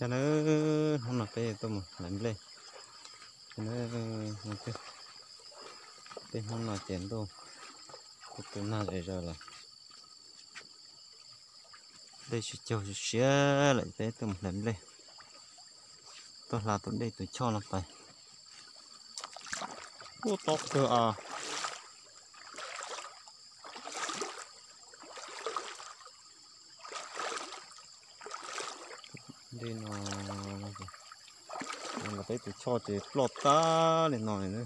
Nawb, hnub no peb tuaj mus hlais nplej. Nawb, peb hnub no ces ntuj kuj tu nag zes zaws lawm, dej tsis cuag siav lawm, peb tuaj mus hlais nplej, tuaj hla tus dej tus choj no pais. Ub, tob kawg as. Dej no, peb tus choj ces ploj tag li no li.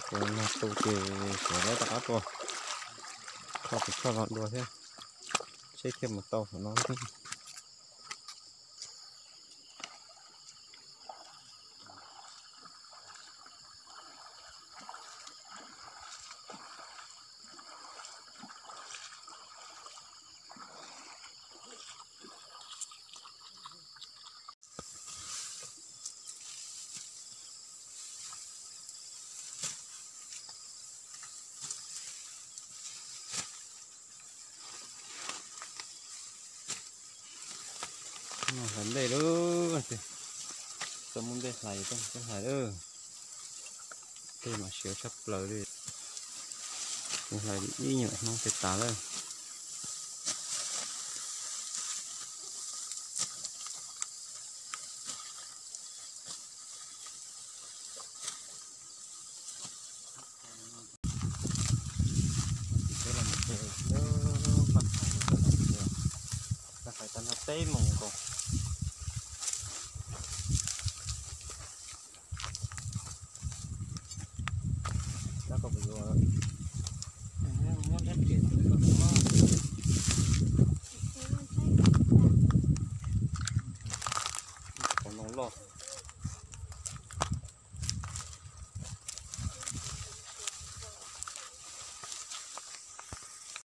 Cov nag tu ces sawv daws rov qab tuaj kho tus choj los dua thiab, seb thiaj mus tau saum no. Hlais nplej lawm, txawm muaj nplej hlais ces hlais lawm. Tej mas siav tshaj plaws li. Kuv hlais ib nyuag hnub tej tas lawm. Peb los mus pem lub paj hais, paj hais tau no peb moos nkaus.